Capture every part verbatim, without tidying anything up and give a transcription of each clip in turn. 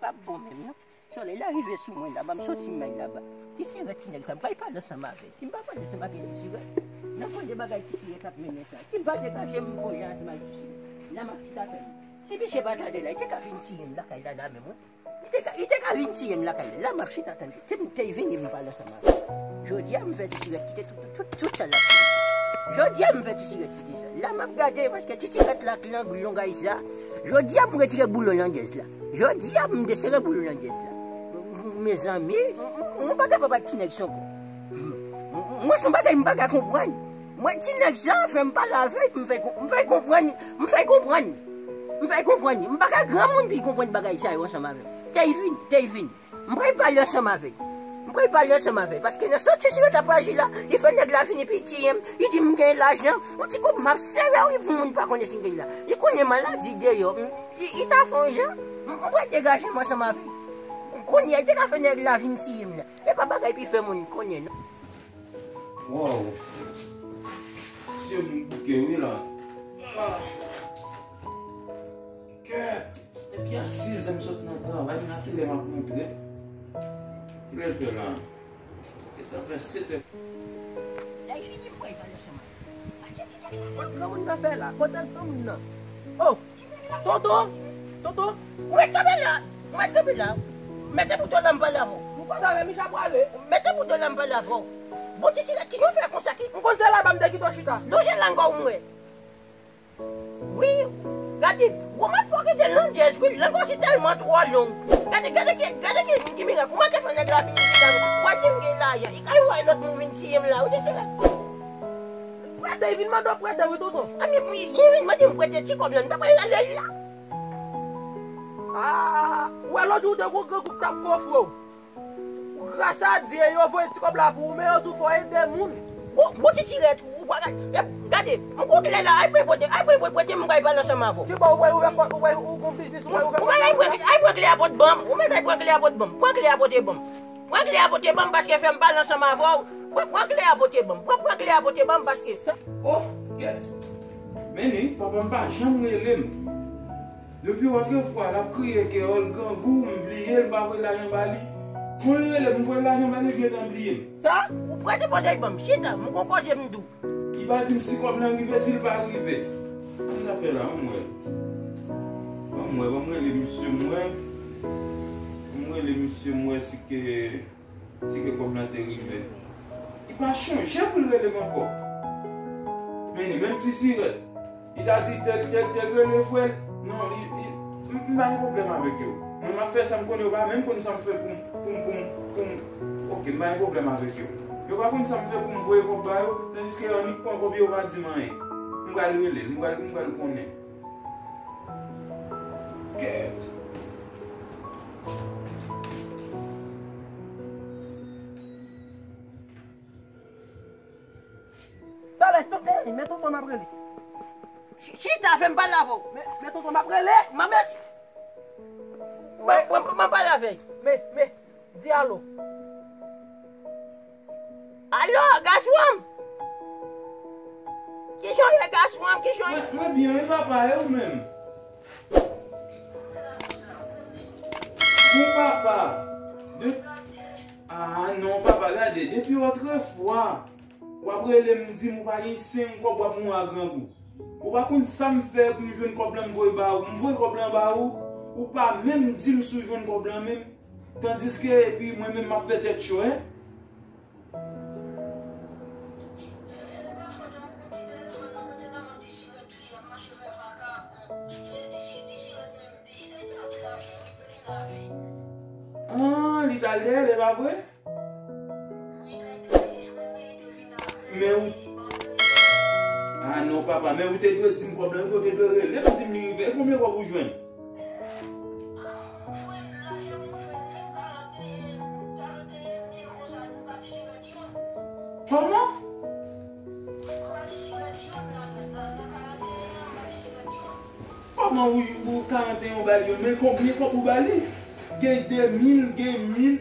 Pa bon menm non. Solèy la rive sou mwen la, ban m soti m al laba. Ti Sirèt, ti nèg sa, m pral pale ansanm avè l. Si m pa pale ansanm avè Ti Sirèt, nan konn de bagay Ti Sirèt ap mennen sa. Si m pa degaje m, m konn jan ansanm avè Ti Sirèt. La m ap chita tann. Si misye pa tande la, li te ka vin tiye m lakay la, la menm, wi. Li te ka, li te ka vin tiye m lakay la. La m ap chita tann. Te, te vini m pale ansanm avè l. Jodi a, m fè Ti Sirèt kite tout, tout, tout sa l ap fè. Jodi a, m fè Ti Sirèt kite sa. La m ap gade, paske Ti Sirèt la k lang long ay sa. Jodi a, m retire boulon langèz la. Jodi a, m desere boulon langèz la. Mezanmi, m, m, m pa kapab ak ti nèg sa ankò. M, m, mwen, se yon bagay m pa ka konprann. Mwen, ti nèg sa fè m pale avè l, m fè kon-, m fè konprann, m fè konprann. M fè konprann. M pa ka granmoun pou l konprann bagay sa yo ansanm avè m. Teyvin, Teyvin. M pral pale ansanm avè l. M pral pale ansanm avè l. Paske nan soti sou sa paj li la, li fè nèg la vini pi tiye m. Li di m gen lajan. Yon ti koup m ap sere wi pou moun pa konnen si m gen la. Li konnen maladi deyò. M, li, li ta fè yon jan. M, m pral degaje m ansanm avè l. Kounye a, li te ka fè nèg la vin tiye m la. E pa bagay pou fè moun konnen non. Wow. Sye m bouke wi la. Ah. Kèt! Depi a sizè m sot nan travay, men a kilè m ap rantre? Kilè l fè la? Gentan fè setè. Lè l fini, m kwè l pale ansanm avè m. Kot granmoun nan fè la? Kote granmoun nan? Oh! Tonton! Tonton! Ou mèt kanpe la! Ou mèt kanpe la! Mete bouton nan m pale avè w. M konn sa, men m ja prale. Mete bouton nan m pale avè w. Bon, Ti Sirèt, kijan w fè konsa ki? M konn se laba m te kite w chita. Lonje lang w m wè. Wi, gade, gwo mafwa ki te langèz, wi, lang ou si tèlman twò long. Gade, gade ki, gade ki, ki mirak, ou manke fè nèg la vini chita, w ap di m gen lajan, li kay wè lòt moun vin tiye m la, wi, de se la. Prete, li vin mande w prete, wi, tonton. An, li, li, li vin mande m prete ti kòb la, m ta pral rele l la. Ah, ou wè lòt jou ou te gon grangou k t ap kofre w. Gras a Dye, yo voye ti kòb la pou ou, men yo di w fò w ede moun. Bon, bon ti tirèt, ou pa gade, gade, m gon klè la, ay pran pote, ay pran pote, m pral pale ansanm avè w. Kibò ou pral ouvè kòt, ou pral ou gon biznis, ou pral ouvè kòt la? Ou mèt ay pran, ay pran klè a pote ban m, ou mèt ay pran klè a pote ban m, pran klè a pote ban m. Pran klè a pote ban m, paske fè m pale ansanm avè w. Pran, pran klè a pote ban m, pran, pran klè a pote ban m, paske. Oh, gèt. Men ni, papa m pa janm rele m. Depi otrefwa, l ap kriye kè, oh, l grangou, m bliye l, m pa voye lajan ba li. Kon l rele m, m voye lajan ba li, l gentan bliye m. Sa? Ou prete pote ban m, chita, m gon koze m di w. Li pa di m si kòb lan rive, si l pa rive. Sa m ta fè la, ban m wè. Ban m wè, ban m rele misye, m wè. Ban m rele misye, m wè si ke Si ke kòb lan te rive. Li pa chonje pou l rele m ankò. Men li menm ti sirèt. Li ta di tèl, tèl, tèl rele frè l. Non, li, li, m, m pa gen pwoblèm avèk yo. Mwen m ap fè sa m konnen, yo pa menm konn sa m fè pou m, pou m, pou m, pou m. Oke, m pa gen pwoblèm avèk yo. Yo pa konn sa m fè pou m voye kòb ba yo, tandiske annik pran kòb yo, yo pa di m anyen. M pral rele l, m pral, m pral konnen. Kèt. Talè, to-, eh, men tonton m ap rele. Chi-, chita, fè m pale avè w. Men, men tonton m ap rele. Manman, mwen, mwen, mwen pale avè l. Men, men, di alo. Alo, gason m! Kijan w ye, gason m? Kijan w ye? Mwen, mwen byen, wi, papa, e ou menm? Bon, papa, de, ah, non, papa, gade, depi otrefwa, w ap rele m, di m ou pa gen senk kòb, w ap mouri a grangou. Ou pa konn sa m fè pou m jwenn kòb lan m voye ba ou. M voye kòb lan ba ou, ou pa menm di m si w jwenn kòb lan menm. Tandiske, epi mwen menm m ap fè tèt cho, en. Ah, li t al dèyè l, e pa vre? Men ou, ah non, papa, men ou te dwe di m kòb lan rive, ou te dwe rele m, di m li rive. E konbyen kòb ou jwenn? Kòman? Kòman ou, ou karanteyen ou ba li youn? Men konbyen kòb ou ba li? Gen de mil, gen mil.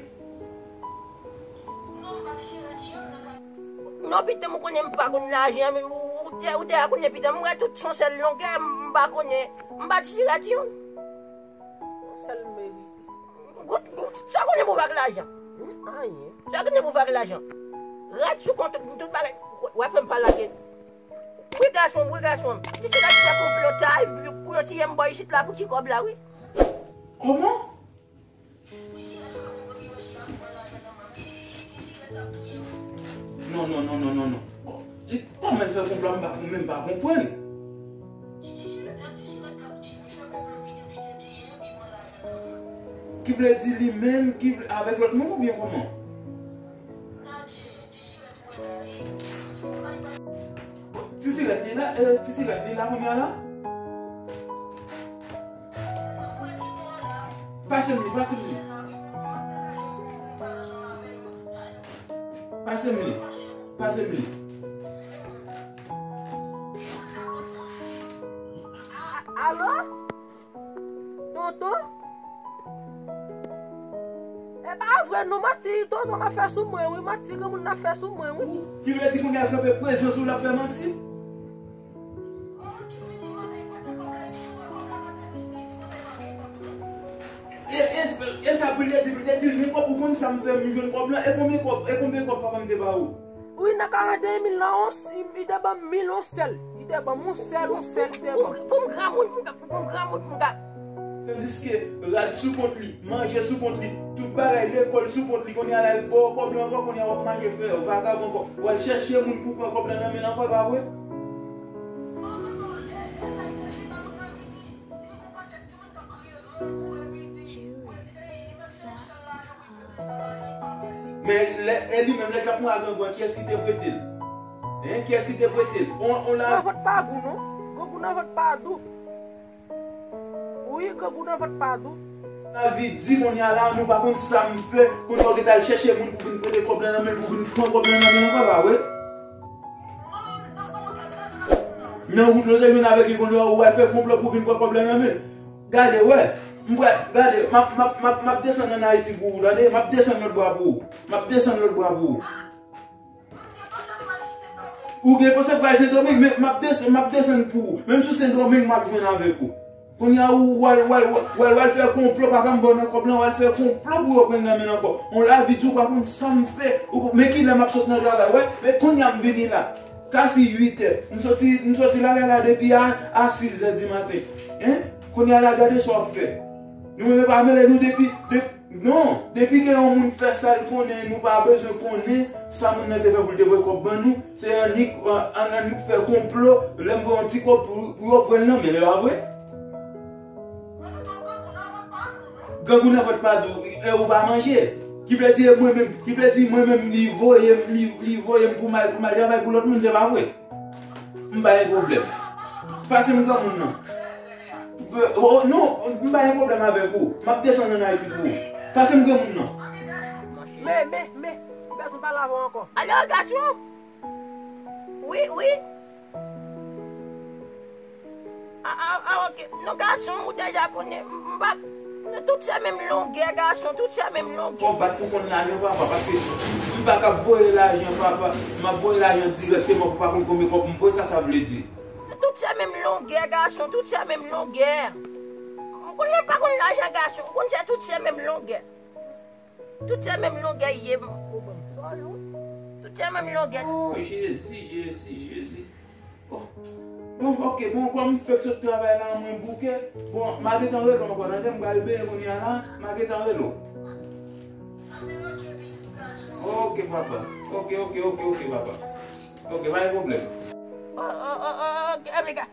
Non, pitit mwen, ou konnen m pa konn lajan, men ou, ou, ou te, ou te a konnen, pitit mwen, m wè tout son sèl longè, m pa konnen, m pa t sirèt youn. Sèl merite. Pou vag lajan. Anyen. Sa gen pou vag lajan. Rad sou kont tout bagay. W ap fè m pale ak. Wi gason, wi gason. Ti sila ki fè konplotay pou yo tiye m bò isit la pou ti kòb la, wi. Kòman? Non, non, non, non, non, non. Kò-, li, kòman l fè konprann, m pa, m menm pa konprann. Ki vle di li menm, ki vle, avèk lòt moun oubyen kòman? Ti sirèt li la, eh, ti sirèt li la kounye a la? Pase m li, pase m li. Pase m li, pase m li. A-, alo? Tonton? E pa vre non, manti tonton ap fè sou mwen wi, manti granmoun nan ap fè sou mwen wi. Ou, ki vle di kounye a l kanpe prezans ou l ap fè manti? E, e, e sa pou l te di, pou l te di l gen kòb, ou konn sa m fè, m jwenn kòb lan, e konbyen kòb, e konbyen kòb papa m te ba ou? Wi, nan karanndeyen mil lan, on, li, li te ban m mil, on sèl. Li te ban m on sèl, on sèl, li te ban m. Pou m granmoun, pou m ka, pou m granmoun, pou m ka. Tandiske rad sou kont li, manje sou kont li, tout bagay, lekòl sou kont li, kounye a la, l ba w kòb lan ankò, kounye a w ap mache fè vagabon ankò. W al chèche moun pou pran kòb lan nan men l ankò, e pa vre? Men lè, e li menm, lè l t ap mouri a grangou an, kiyès ki te prete l? Hein? Kiyès ki te prete l? On, on la. Nan vant pa dou, non. Grangou nan vant pa dou. Wi, grangou nan vant pa dou. Lavi di kounye a la, nou pa konn sa m fè. Kounye a w gentan al chèche moun pou vin prete kòb lan nan men l, pou vin pran kòb lan nan men l ankò, pa vre? Nan wout nou te jwenn avèk li kounye a, ou al fè konplo pou vin pran kòb lan nan men l. Gade, wè. M pral, gade, m ap, m ap, m ap, m ap desann ann Ayiti pou ou, tande? M ap desann lòt bra pou ou. M ap desann lòt bra pou ou. Ou gen konsèy pral Sendomeng, men m ap desann, m ap desann pou ou. Menm sou Sendomeng, m ap jwenn avèk ou. Kounye a, ou, w al, w al, w al, w al, w al fè konplo, papa m ba w nan kòb lan, w al fè konplo pou yo pran l nan men l ankò. On lavi di w pa konn sa m fè. Ou, men kilè m ap sot nan travay, wè? Men kounye a m vini la. Kasi uit è. M soti, m soti lakay la depi a, a sis è di maten. Hein? Kounye a la, gade sa w ap fè. Nou menm pa mele nou depi, depi Non, depi ke yon moun fè sa l konnen, nou pa bezwen konnen sa moun nan te fè pou l te voye kòb ban nou. Se annik, an, an, annik fè konplo, lè m voye yon ti kòb pou, pou yo pran l nan men l, e pa vre? Grangou nan vant pa dou, e ou pa manje. Ki vle di e mwen menm, ki vle di mwen menm li voye m, li, li voye m pou m al, pou m al travay pou lòt moun, se pa vre? M pa gen pwoblèm. Pase m granmoun nan. Oh, non, m pa gen pwoblèm avèk ou. M ap desann ann Ayiti pou ou. Pase m granmoun nan. Men, men, men, m bezwen pale avè w ankò. Alo, gason? Wi, wi. A, a, a, ok. Non, gason, ou deja konnen, m, m pa, nou tout se menm longè, gason, tout se menm longè. Fò w bat pou konn lajan, papa, paske m pa kab voye lajan, papa. M ap voye lajan dirèkteman pou pa konn konbyen kòb m voye, sa sa vle di? Nou tout se menm longè, gason, tout se menm longè. M konn menm pa konn lajan, gason, ou konn se tout se menm longè. Tout se menm longè ye. Tout se menm longè. Oh, Jezi, Jezi, Jezi. Oh. Bon, ok, bon, kòm m fèk sot travay la, mwen bouke. Bon, m a gentan rele w ankò, tande, m pral benyen kounye a la, m a gentan rele w. Ok, papa. Ok, ok, ok, ok, papa. Ok, pa gen pwoblèm. Oh, oh, oh, oh, ok, America.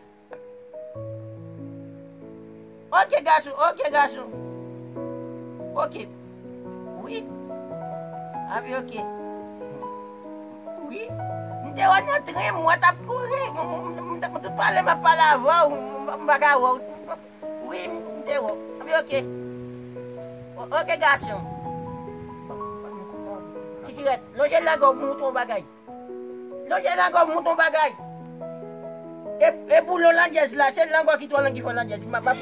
Ok, gason, ok, gason. Ok. Wi. Abi, ok. Wi. M te wè nan tren, m wè t ap kouri. M, m, m, m, m tout pale, m ap pale avè w, m, m, m pa ka wè w. Wi, m te wè w. Abi, ok. O-, ok, gason. Ti sirèt, lonje lang ou pou m montre w yon bagay. Lonje lang ou pou m montre w yon bagay. E, e boulon landjèz la, se lang ou ki twò lang ki fè landjèz. M ap, m ap,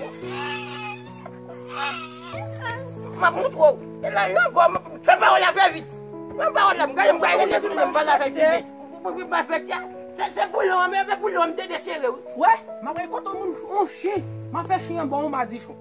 m ap montre w. E la, lang ou, fè pawòl la fè vit. Fè pawòl la, m gade, m gade, m gade, m gade, m gade, m gade, m gade, m gade, m gade, se, se boulon an, men, men boulon an, m te desere, wi. Wè, m ap kote moun, on chen, m ap fè chen an ba yon madichon.